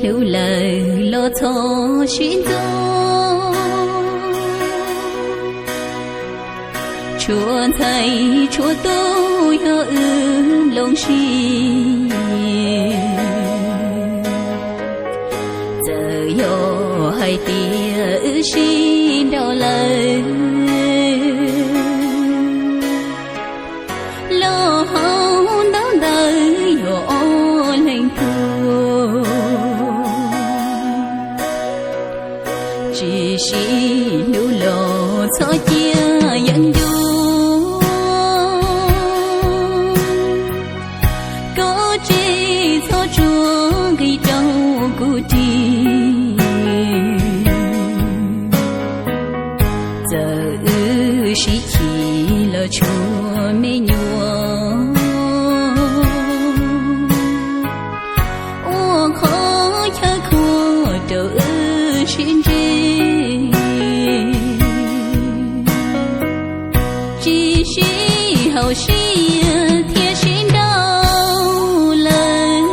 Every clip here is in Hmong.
Yus lawm los txhob sib ntxub, tshua ntxhais tshua tub yog wb nplooj siab. Txawm yog hais tias wb sib nrauj lawm, los hauv ntaub ntawv yog ob leeg tug. Tsis sib hlub los txhob cia yeeb ncuab, koj tsis txhob tsuas nqis rau kuv ris. Txawm wb sib chim los tshuav me nyuam, ua qhov chaw khuam rau wb sib ntsib. Tsis sib haum siab thiaj sib nrauj lawm,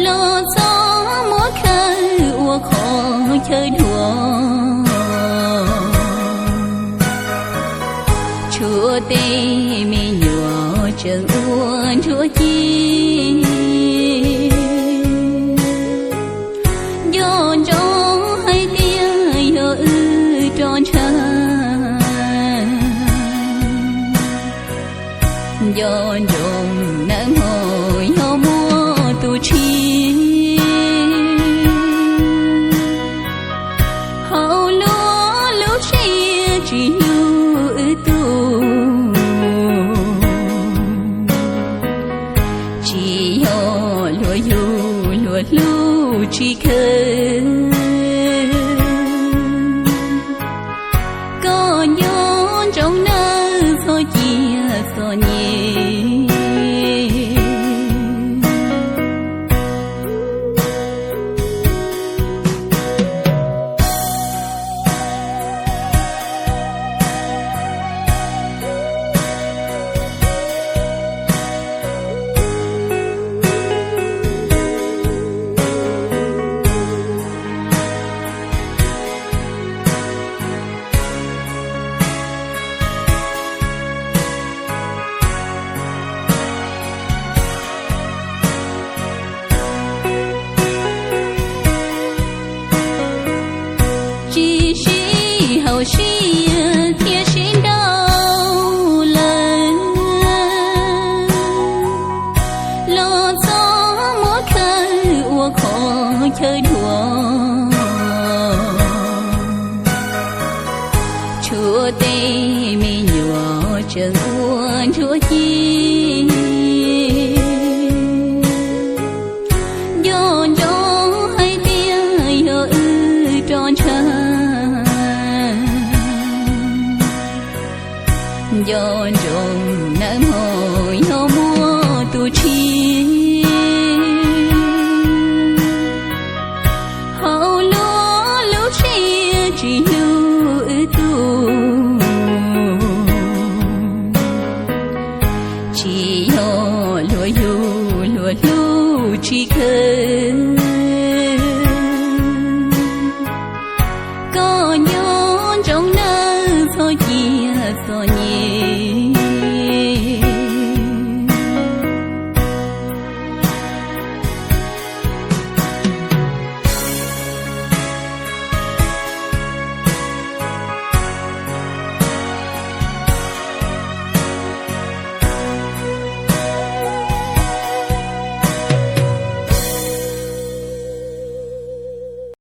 los txhob muab khawm ua qhov chaw dhuav. Tshuav tej me nyuam tseem ua nruab ci, nco ntsoov hais tias yog wb roj ntsha. Nco ntsoov nawb mog yog muaj tus tshis, hauv luag lub siab tsis hlub wb tug. Tsis yog luag yug luag hlub tsis kawg, koj nco ntsoov nawb txhob cia txom nyem. Tsis sib haum siab thiaj sib nrauj lawm, los txhob muab khawm ua qhov chaw dhuav. Tshuav tej me nyuam tseem ua nruab ci, nco ntsoov hais tias yog wb roj ntsha. Nco ntsoov nawb mog yog muaj tus tshis,